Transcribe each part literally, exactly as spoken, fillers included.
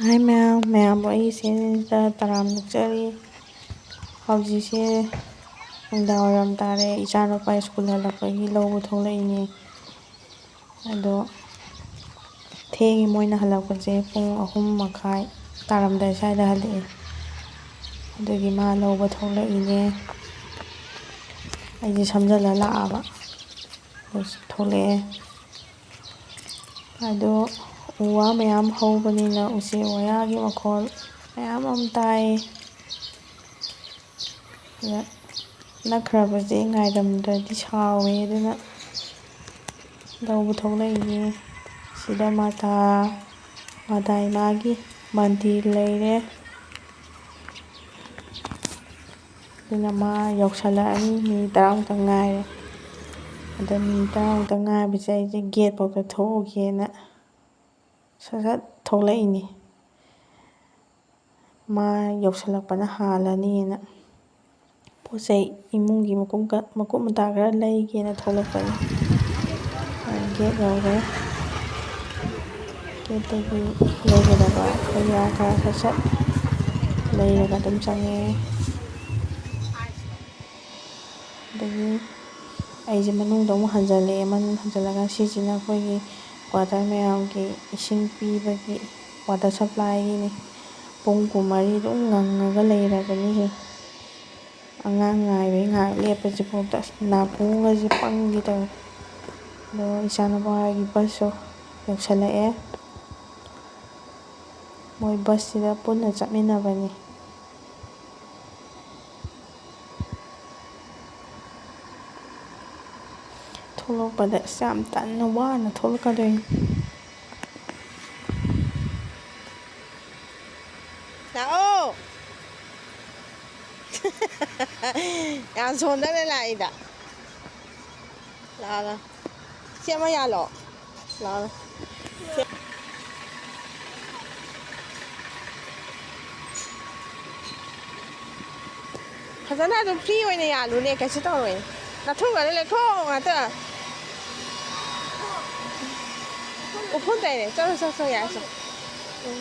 ꯍꯥꯏ ꯃꯌꯥꯝ, ꯃꯌꯥꯝꯕꯨ ꯑꯩ ꯆꯦꯟꯁꯤꯗ ꯇꯔꯥꯝ ꯅꯣꯛꯆꯔꯤ꯫ ꯍꯧꯖꯤꯛꯁꯦ ꯅꯨꯡꯗꯥꯡ ꯋꯥꯏꯔꯝ ꯇꯥꯔꯦ, ꯏꯆꯥꯅꯨꯄꯥ ꯁ꯭ꯀꯨꯜ ꯍꯜꯂꯛꯄꯒꯤ ꯂꯧꯕ ꯊꯣꯛꯂꯛꯏꯅꯦ꯫ ꯑꯗꯣ ꯊꯦꯡꯉꯤ, ꯃꯣꯏꯅ ꯍꯜꯂꯛꯄꯁꯦ ꯄꯨꯡ ꯑꯍꯨꯝ ꯃꯈꯥꯏ ꯇꯥꯔꯝꯗꯥꯏ ꯁ꯭ꯋꯥꯏꯗ ꯍꯜꯂꯛꯑꯦ꯫ ꯑꯗꯨꯒꯤ ꯃꯥ ꯂꯧꯕ ꯊꯣꯛꯂꯛꯏꯅꯦ꯫ ꯑꯩꯁꯦ ꯁꯝꯖꯜꯂ ꯂꯥꯛꯑꯕ꯫ ꯑꯗꯨ ꯊꯣꯛꯂꯛꯑꯦ꯫ ꯑꯗꯣ ꯎ ꯋꯥ ꯃꯌꯥꯝ ꯍꯧꯕꯅꯤꯅ ꯎꯆꯦꯛ ꯋꯥꯌꯥꯒꯤ ꯃꯈꯣꯜ ꯃꯌꯥꯝ ꯑꯃ ꯇꯥꯏ꯫ ꯑꯗ ꯅꯛꯈ꯭ꯔꯕꯁꯦ ꯉꯥꯏꯔꯝꯗ꯭ꯔꯗꯤ ꯁꯥꯎꯋꯦ, ꯑꯗꯨꯅ ꯂꯧꯕ ꯊꯣꯛꯂꯛꯏꯅꯦ꯫ ꯁꯤꯗ ꯃꯥꯇꯥ, ꯃꯥꯇꯥ ꯏꯃꯥꯒꯤ ꯃꯟꯗꯤꯔ ꯂꯩꯔꯦ꯫ ꯑꯗꯨꯅ ꯃꯥ ꯌꯧꯁꯜꯂꯛꯑꯅꯤ, ꯃꯤꯅꯤꯠ ꯇꯔꯥꯃꯨꯛꯇ ꯉꯥꯏꯔꯦ꯫ ꯑꯗꯣ ꯃꯤꯅꯤꯠ ꯇꯔꯥꯃꯨꯛꯇ ꯉꯥꯏꯕꯁꯦ ꯑꯩꯁꯦ ꯒꯦꯠ ꯐꯥꯎꯗ ꯊꯣꯛꯎꯒꯦꯅ ꯁꯠ ꯁꯠ ꯊꯣꯛꯂꯛꯏꯅꯤ꯫ ꯃꯥ ꯌꯧꯁꯜꯂꯛꯄꯅ ꯍꯥꯜꯂꯅꯤꯅ ꯄꯣꯠ ꯆꯩ ꯏꯃꯨꯡꯒꯤ ꯃꯀꯨꯞ ꯃꯀꯨꯞ ꯃꯇꯥ ꯈꯔ ꯂꯩꯒꯦꯅ ꯊꯣꯛꯂꯛꯄꯅꯤ꯫ ꯒꯦꯠ ꯌꯧꯔꯦ꯫ ꯒꯦꯠꯇꯒꯤ ꯂꯩꯒꯗꯕ ꯈꯔ ꯈꯔ ꯁꯠ ꯁꯠ ꯂꯩꯔꯒ ꯑꯗꯨꯝ ꯆꯪꯉꯦ꯫ ꯑꯗꯒꯤ ꯑꯩꯁꯦ ꯃꯅꯨꯡꯗ ꯑꯃꯨꯛ ꯍꯟꯖꯜꯂꯛꯑꯦ꯫ ꯃꯅꯨꯡ ꯍꯟꯖꯜꯂꯒ ꯁꯤꯁꯤꯅ ꯑꯩꯈꯣꯏꯒꯤ ꯀ꯭ꯋꯥꯇꯔ ꯃꯌꯥꯝꯒꯤ ꯏꯁꯤꯡ ꯄꯤꯕꯒꯤ ꯋꯥꯇꯔ ꯁꯄ꯭ꯂꯥꯏꯒꯤꯅꯤ꯫ ꯄꯨꯡ ꯀꯨꯟꯃꯔꯤ ꯑꯗꯨꯝ ꯉꯪꯉꯒ ꯂꯩꯔꯕꯅꯤꯍꯦ꯫ ꯑꯉꯥꯡ ꯉꯥꯏꯕꯩ ꯉꯥꯏꯍꯥꯛ ꯂꯦꯞꯄꯁꯤꯐꯥꯎꯗ ꯑꯁ ꯅꯥꯀꯣꯡꯒꯁꯦ ꯄꯪꯒꯦ ꯇꯧꯋꯦ꯫ ꯑꯗꯣ ꯏꯆꯥꯅꯨꯄꯥꯒꯤ ꯕꯁꯁꯨ ꯌꯧꯁꯜꯂꯛꯑꯦ꯫ ꯃꯣꯏ ꯕꯁꯁꯤꯗ ꯄꯨꯟꯅ ꯆꯠꯃꯤꯟꯅꯕꯅꯤ꯫ ꯊꯣꯛꯂꯛꯄꯗ ꯑꯁ ꯌꯥꯝ ꯇꯟꯅ ꯋꯥꯅ ꯊꯣꯛꯂꯛꯀꯗꯣꯏꯅꯤ꯫ ꯂꯥꯛꯑꯣ꯫ ꯌꯥꯝ ꯁꯣꯟꯗꯅ ꯂꯥꯛꯏꯗ꯫ ꯂꯥꯛꯑꯣ, ꯂꯥꯛꯑꯣ꯫ ꯁꯤ ꯑꯃ ꯌꯥꯜꯂꯣ꯫ ꯂꯥꯛꯑꯣ꯫ ꯐꯖꯅ ꯑꯗꯨꯝ ꯐ꯭ꯔꯤ ꯑꯣꯏꯅ ꯌꯥꯜꯂꯨꯅꯦ, ꯀꯩꯁꯨ ꯇꯧꯔꯣꯏ꯫ ꯅꯥꯊꯨꯡꯒꯅꯨ, ꯂꯩꯈꯣ ꯉꯥꯛꯇ꯫ ꯎꯐꯨꯟ ꯇꯩꯔꯦ꯫ ꯆꯠꯂꯣ, ꯆꯠꯂꯣ, ꯆꯠꯂꯣ, ꯌꯥꯔꯦ, ꯆꯠꯂꯣ꯫ ꯎꯝ꯫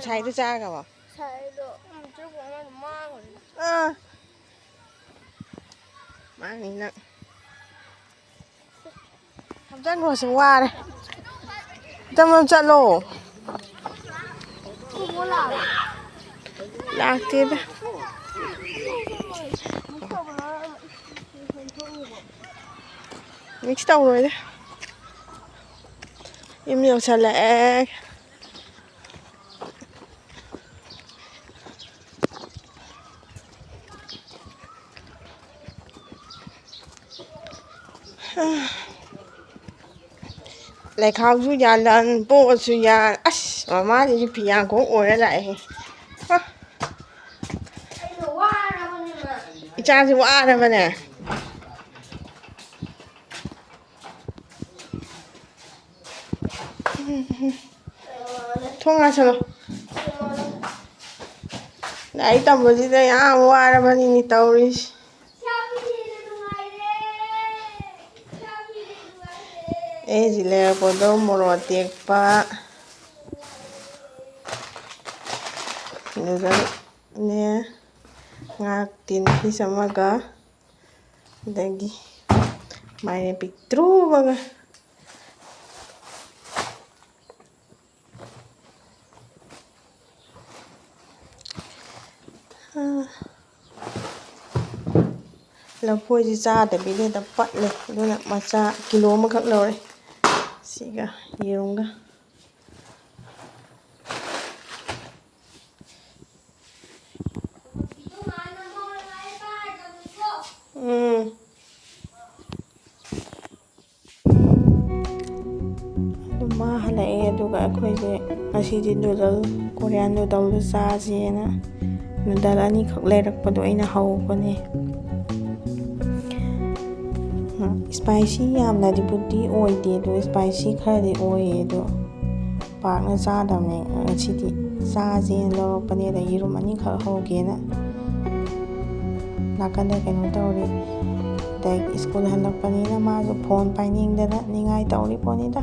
ꯉꯁꯥꯏꯗꯣ ꯆꯥꯈ꯭ꯔꯕꯣ? ꯉꯁꯥꯏꯗꯣ, ꯎꯝ, ꯆꯦ ꯀꯣꯡꯅ ꯑꯗꯨꯝ ꯃꯥꯡꯈ꯭ꯔꯦ꯫ ꯑꯥ꯫ ꯃꯥꯡꯅꯤ ꯅꯪ꯫ ꯍꯝꯆꯟꯈ꯭ꯔꯣꯁꯦ, ꯋꯥꯔꯦ꯫ ꯇꯝ ꯇꯝ ꯆꯠꯂꯣ꯫ ꯂꯥꯛꯇꯦꯗ꯫ ꯃꯤꯛꯁ ꯇꯧꯔꯣꯏꯗ꯫ ꯌꯨꯝ ꯌꯧꯁꯜꯂꯛꯑꯦ꯫ ꯂꯩꯈꯥꯎꯁꯨ ꯌꯥꯜꯂꯟ, ꯄꯣꯠꯁꯨ ꯌꯥꯜ꯫ ꯑꯁ, ꯃꯃꯥꯁꯤꯁꯨ ꯐꯤꯌꯥꯡꯈꯣꯛ ꯑꯣꯏꯔ ꯂꯥꯛꯑꯦꯍꯦ꯫ ꯑ꯫ ꯏꯆꯥꯁꯤ ꯋꯥꯔꯕꯅꯦ꯫ ꯊꯣꯡ ꯉꯥꯁꯜꯂꯣ꯫ ꯂꯥꯏꯔꯤꯛ ꯇꯝꯕꯁꯤꯗ ꯌꯥꯝ ꯋꯥꯔꯕꯅꯤꯅꯦ ꯇꯧꯔꯤꯁꯦ꯫ ꯑꯩ ꯍꯧꯖꯤꯛ ꯂꯩꯔꯛꯄꯗꯣ ꯃꯣꯔꯣꯛ ꯑꯇꯦꯛꯄ, ꯑꯗꯨꯗꯅꯦ, ꯉꯥ ꯇꯤꯟ ꯄꯤꯁ ꯑꯃꯒ, ꯑꯗꯒꯤ ꯃꯥꯏꯔꯦꯟ ꯄꯤꯛꯇ꯭ꯔꯨ ꯑꯃꯒ꯫ ꯂꯐꯣꯏꯁꯤ ꯆꯥꯗꯕꯤꯗ ꯍꯦꯛꯇ ꯄꯠꯂꯦ, ꯑꯗꯨꯅ ꯃꯆꯥ ꯀꯤꯂꯣ ꯑꯃꯈꯛ ꯂꯧꯔꯦ, ꯁꯤꯒ ꯌꯦꯔꯨꯝꯒ꯫ ꯎꯝ꯫ ꯑꯗꯨꯝ ꯃꯥ ꯍꯜꯂꯛꯑꯦ, ꯑꯗꯨꯒ ꯑꯩꯈꯣꯏꯁꯦ ꯉꯁꯤꯗꯤ ꯅꯨꯗꯜ, ꯀꯣꯔꯤꯌꯥꯟ ꯅꯨꯗꯜꯗꯨ ꯆꯥꯁꯦꯅ ꯅꯨꯗꯜ ꯑꯅꯤꯈꯛ ꯂꯩꯔꯛꯄꯗꯣ ꯑꯩꯅ ꯍꯧꯕꯅꯦ꯫ ꯏꯁꯄꯥꯏꯁꯤ ꯌꯥꯝꯅꯗꯤꯕꯨꯗꯤ ꯑꯣꯏꯗꯦ, ꯑꯗꯣ ꯏꯁꯄꯥꯏꯁꯤ ꯈꯔꯗꯤ ꯑꯣꯏꯌꯦ, ꯑꯗꯣ ꯄꯥꯛꯅ ꯆꯥꯗꯕꯅꯦ꯫ ꯉꯁꯤꯗꯤ ꯆꯥꯁꯦꯅ ꯂꯧꯔꯛꯄꯅꯦ, ꯑꯗ ꯌꯦꯔꯨꯝ ꯑꯅꯤꯈꯛ ꯍꯧꯒꯦꯅ꯫ ꯅꯥꯀꯟꯗ ꯀꯩꯅꯣ ꯇꯧꯔꯤ꯫ ꯑꯗꯒꯤ ꯁ꯭ꯀꯨꯜ ꯍꯜꯂꯛꯄꯅꯤꯅ ꯃꯥꯁꯨ ꯐꯣꯟ ꯄꯥꯏꯅꯤꯡꯗꯅ ꯅꯤꯡꯉꯥꯏ ꯇꯧꯔꯤ ꯄꯣꯠꯅꯤꯗ꯫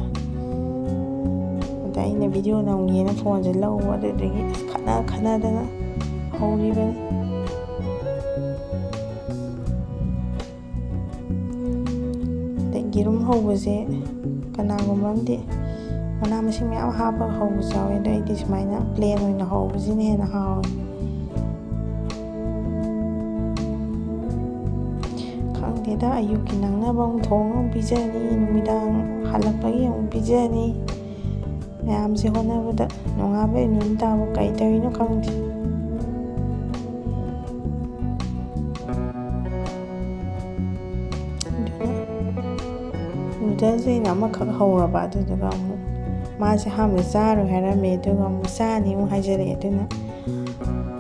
ꯑꯗ ꯑꯩꯅ ꯚꯤꯗꯤꯑꯣ ꯅꯝꯒꯦꯅ ꯐꯣꯟꯁꯦ ꯂꯧꯕ, ꯑꯗꯨꯗꯨꯒꯤ ꯑꯁ ꯈꯠꯅ ꯈꯠꯅꯗꯅ ꯍꯧꯔꯤꯕꯅꯤ꯫ ꯑꯗꯩ ꯌꯦꯔꯨꯝ ꯍꯧꯕꯁꯦ ꯀꯅꯥꯒꯨꯝꯕ ꯑꯃꯗꯤ ꯃꯅꯥ ꯃꯁꯤꯡ ꯃꯌꯥꯝ ꯍꯥꯞꯄꯒ ꯍꯧꯕꯁꯨ ꯌꯥꯎꯋꯦ, ꯑꯗꯣ ꯑꯩꯗꯤ ꯁꯨꯃꯥꯏꯅ ꯄ꯭ꯂꯦꯟ ꯑꯣꯏꯅ ꯍꯧꯕꯁꯤꯅ ꯍꯦꯟꯅ ꯍꯥꯎꯋꯦ꯫ ꯈꯪꯗꯦꯗ, ꯑꯌꯨꯛꯀꯤ ꯅꯪꯅꯕ ꯑꯃꯨꯛ ꯊꯣꯡꯉ ꯑꯃꯨꯛ ꯄꯤꯖꯅꯤ, ꯅꯨꯃꯤꯗꯥꯡ ꯍꯜꯂꯛꯄꯒꯤ ꯑꯃꯨꯛ ꯄꯤꯖꯅꯤ꯫ ꯃꯌꯥꯝꯁꯦ ꯍꯣꯠꯅꯕꯗ ꯅꯣꯡꯉꯥꯟꯕꯩ ꯅꯨꯃꯤꯠ ꯇꯥꯕ ꯀꯩ ꯇꯧꯔꯤꯅꯣ ꯈꯪꯗꯦ꯫ ꯑꯗꯨꯅ ꯅꯨꯗꯜꯁꯦ ꯑꯩꯅ ꯑꯃꯈꯛ ꯍꯧꯔꯕ, ꯑꯗꯨꯗꯨꯒ ꯑꯃꯨꯛ ꯃꯥꯁꯦ ꯑꯍꯥꯟꯕꯗ ꯆꯥꯔꯣꯏ ꯍꯥꯏꯔꯝꯃꯦ, ꯑꯗꯨꯒ ꯑꯃꯨꯛ ꯆꯥꯅꯤ ꯑꯃꯨꯛ ꯍꯥꯏꯖꯔꯛꯑꯦ꯫ ꯑꯗꯨꯅ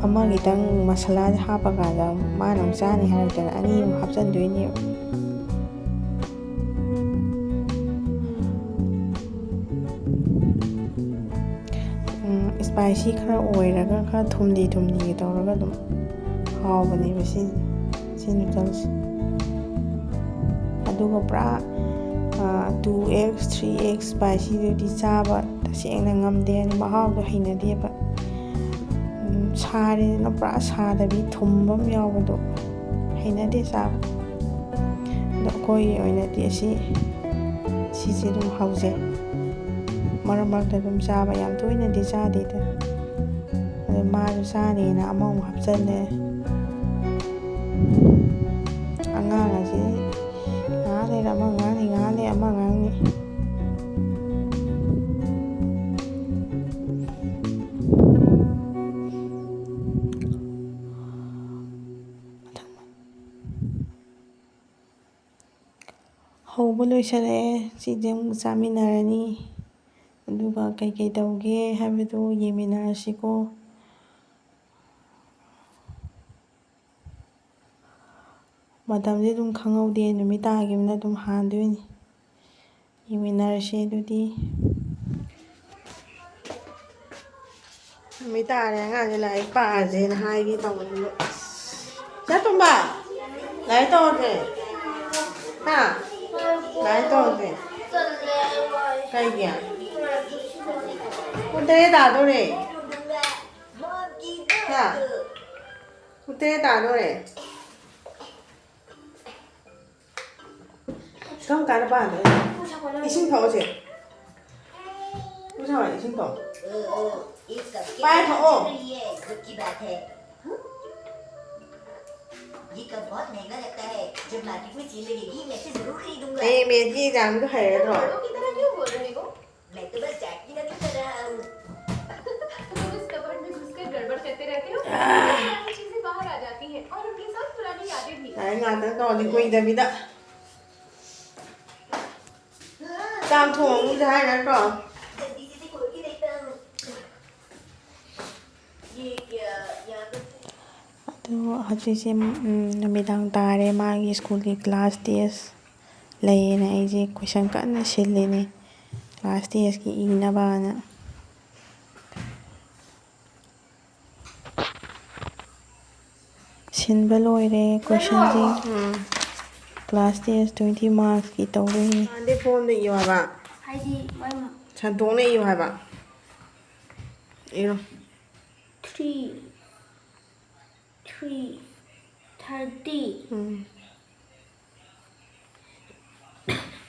ꯑꯃ ꯈꯤꯇꯪ ꯃꯁꯥꯂꯥꯁꯦ ꯍꯥꯞꯄꯀꯥꯟꯗ ꯃꯥꯅ ꯑꯃꯨꯛ ꯆꯥꯅꯤ ꯍꯥꯏꯔꯛꯇꯅ ꯑꯅꯤꯃꯨꯛ ꯍꯥꯞꯆꯤꯟꯗꯣꯏꯅꯦꯕ꯫ ꯎꯝ, ꯁ꯭ꯄꯥꯏꯁꯤ ꯈꯔ ꯑꯣꯏꯔꯒ ꯈꯔ ꯊꯨꯝꯂꯤ ꯊꯨꯝꯂꯤꯒ ꯇꯧꯔꯒ ꯑꯗꯨꯝ ꯍꯥꯎꯕꯅꯦꯕ ꯁꯤ, ꯁꯤ ꯅꯨꯗꯜꯁꯦ꯫ ꯑꯗꯨꯒ ꯄꯨꯔꯥ, ꯑ, two X, three X ꯁ꯭ꯄꯥꯏꯁꯤꯗꯨꯗꯤ ꯆꯥꯕ ꯇꯁꯦꯡꯅ ꯉꯝꯗꯦ, ꯍꯥꯏꯗꯤ ꯃꯍꯥꯎꯗꯣ ꯍꯩꯅꯗꯦꯕ꯫ ꯎꯝ, ꯁꯥꯔꯦꯗꯅ ꯄꯨꯔꯥ ꯁꯥꯗꯕꯤ ꯊꯨꯝꯕ ꯑꯃ ꯌꯥꯎꯕꯗꯣ ꯍꯩꯅꯗꯦ ꯆꯥꯕ꯫ ꯑꯗꯣ ꯑꯩꯈꯣꯏꯒꯤ ꯑꯣꯏꯅꯗꯤ ꯑꯁꯤ, ꯁꯤꯁꯦ ꯑꯗꯨꯝ ꯍꯥꯎꯖꯩ꯫ ꯃꯔꯛ ꯃꯔꯛꯇ ꯑꯗꯨꯝ ꯆꯥꯕ, ꯌꯥꯝ ꯇꯣꯏꯅꯗꯤ ꯆꯥꯗꯦꯗ꯫ ꯑꯗꯣ ꯃꯥꯁꯨ ꯆꯥꯅꯤꯅ ꯑꯃꯃꯨꯛ ꯍꯥꯞꯆꯜꯂꯦ꯫ ꯑꯉꯥꯡ ꯑꯁꯤ ꯉꯥꯏꯍꯥꯛ ꯂꯩꯔ ꯑꯃ ꯉꯥꯡꯅꯤ, ꯉꯥꯏꯍꯥꯛ ꯂꯩꯔ ꯑꯃ ꯉꯥꯡꯅꯤ꯫ ꯍꯧꯕ ꯂꯣꯏꯁꯤꯜꯂꯛꯑꯦ꯫ ꯁꯤꯗꯤ ꯑꯃꯨꯛ ꯆꯥꯃꯤꯟꯅꯔꯅꯤ꯫ ꯑꯗꯨꯒ ꯀꯩꯀꯩ ꯇꯧꯒꯦ ꯍꯥꯏꯕꯗꯨ ꯌꯦꯡꯃꯤꯟꯅꯔꯁꯤꯀꯣ꯫ ꯃꯇꯝꯁꯦ ꯑꯗꯨꯝ ꯈꯪꯍꯧꯗꯦ, ꯅꯨꯃꯤꯠ ꯇꯥꯈꯤꯕꯅ ꯑꯗꯨꯝ ꯍꯥꯟꯗꯣꯏꯅꯤ꯫ ꯌꯦꯡꯃꯤꯟꯅꯔꯁꯦ ꯑꯗꯨꯗꯤ꯫ ꯅꯨꯃꯤꯠ ꯇꯥꯔꯦ, ꯑꯉꯥꯡꯁꯦ ꯂꯥꯏꯔꯤꯛ ꯄꯥꯔꯁꯦꯅ ꯍꯥꯏꯒꯦ ꯇꯧꯕꯅꯦ꯫ ꯑꯁ, ꯏꯆꯥꯇꯣꯝꯕ, ꯂꯥꯏꯔꯤꯛ ꯇꯧꯔꯁꯦ꯫ ꯍꯥ? ꯂꯥꯏꯔꯤꯛ ꯇꯧꯔꯁꯦ꯫ ꯀꯩꯒꯤ? ꯄꯨꯡ ꯇꯔꯦꯠ ꯇꯥꯗꯣꯔꯦ꯫ ꯍꯥ? ꯄꯨꯡ ꯇꯔꯦꯠ ꯇꯥꯗꯣꯔꯦ꯫ ꯀꯔꯝ ꯀꯥꯟꯗ ꯄꯥꯗꯣꯏꯅꯣ? ꯏꯁꯤꯡ ꯊꯛꯑꯣꯁꯦ꯫ ꯄꯨꯡ ꯁꯥꯋꯥꯏꯗ ꯏꯁꯤꯡ ꯊꯛꯑꯣ꯫ ꯄꯥꯏ ꯊꯛꯑꯣ꯫ ये कप बहुत महंगा लगता है। जब मार्केट में सेल लगेगी, मैं इसे जरूर खरीदूंगा। ꯍꯌꯦꯡ ꯃꯦꯠꯀꯤ ꯑꯦꯛꯖꯥꯝꯗꯣ ꯍꯩꯔꯗ꯭ꯔꯣ? बड़ों की तरह क्यों बोल रहे हो? मैं तो बस डैड की नकल कर रहा हूँ। तुम इस कबर्ड में घुसकर गड़बड़ करते रहते हो। पुरानी चीजें बाहर आ जाती हैं और उनके साथ पुरानी यादें भी। ꯂꯥꯏꯔꯤꯛ ꯉꯥꯛꯇꯪ ꯇꯧꯔꯗꯤ ꯀꯨꯏꯗꯕꯤꯗ꯫ ꯆꯥꯛ ꯊꯣꯡꯉꯨꯁꯦ ꯍꯥꯏ ꯅꯠꯇ꯭ꯔꯣ? ꯑꯗꯣ ꯍꯧꯖꯤꯛꯁꯦ, ꯎꯝ, ꯅꯨꯃꯤꯗꯥꯡ ꯇꯥꯔꯦ꯫ ꯃꯥꯒꯤ ꯁ꯭ꯀꯨꯜꯒꯤ ꯀ꯭ꯂꯥꯁ ꯇꯦꯁ ꯂꯩꯌꯦꯅ ꯑꯩꯁꯦ ꯀꯣꯏꯁꯟ ꯀꯟꯅ ꯁꯤꯜꯂꯤꯅꯦ, ꯀ꯭ꯂꯥꯁ ꯇꯦꯁꯀꯤ ꯏꯅꯕꯅ꯫ ꯁꯤꯟꯕ ꯂꯣꯏꯔꯦ ꯀꯣꯏꯁꯟꯁꯤꯡ꯫ ꯎꯝ꯫ ꯀ꯭ꯂꯥꯁ ꯇꯦꯁ ꯇ꯭ꯋꯦꯟꯇꯤ ꯃꯥꯔꯛꯁꯀꯤ ꯇꯧꯗꯣꯏꯅꯤ꯫ ꯃꯥꯗꯤ ꯐꯣꯝꯗ ꯏꯌꯨ ꯍꯥꯏꯕ꯫ ꯍꯥꯏꯗꯤ ꯃꯥꯏ ꯃꯥ- ꯁꯟꯇꯣꯛꯅ ꯏꯌꯨ ꯍꯥꯏꯕ꯫ Zero. Three. Three. Thirty. Um.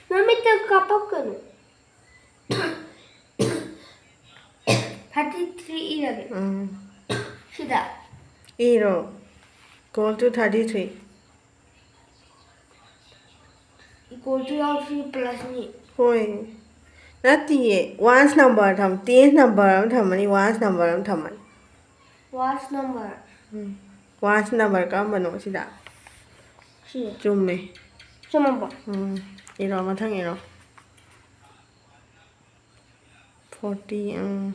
ꯃꯃꯤꯠꯇ ꯀꯥꯞꯄꯛꯀꯅꯨ꯫ ꯊꯥꯔꯇꯤ ꯊ꯭ꯔꯤ ꯏꯔꯒꯦ꯫ ꯎꯝ꯫ ꯁꯤꯗ꯫ Zero. Equal to thirty three꯫ Equal to ꯌꯥꯎꯗ꯭ꯔꯤ, ꯄ꯭ꯂꯁꯅꯤ꯫ ꯍꯣꯏ꯫ ꯅꯠꯇꯤꯌꯦ, ones number ꯊꯝ-, tens number ꯑꯃ ꯊꯝꯃꯅꯤ, ones number ꯑꯃ ꯊꯝꯃꯅꯤ꯫ Ones number꯫ ꯎꯝ꯫ Ones number ꯀꯔꯝꯕꯅꯣ ꯁꯤꯗ? ꯁꯤ꯫ ꯆꯨꯝꯃꯦ꯫ ꯆꯨꯝꯃꯕꯣ? ꯎꯝ꯫ ꯏꯔꯣ, ꯃꯊꯪ ꯏꯔꯣ꯫ Forty, ꯎꯝ꯫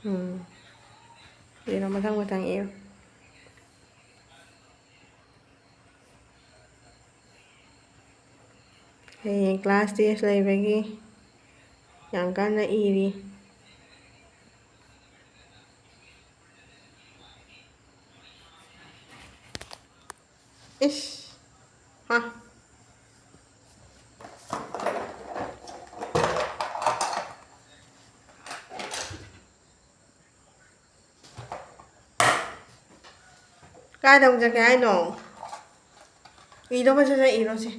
ꯎꯝ꯫ ꯏꯔꯣ, ꯃꯊꯪ ꯃꯊꯪ ꯏꯔꯣ꯫ ꯍꯌꯦꯡ ꯀ꯭ꯂꯥꯁ ꯇꯦꯁ ꯂꯩꯕꯒꯤ ꯌꯥꯝ ꯀꯟꯅ ꯏꯔꯤ꯫ ꯏꯁ꯫ ꯍꯥ꯫ ꯀꯥꯏꯗ ꯑꯃꯨꯛ ꯆꯠꯀꯦ ꯍꯥꯏꯅꯣ? ꯏꯗꯧꯕ ꯁꯠ ꯁꯠ ꯏꯔꯣꯁꯦ꯫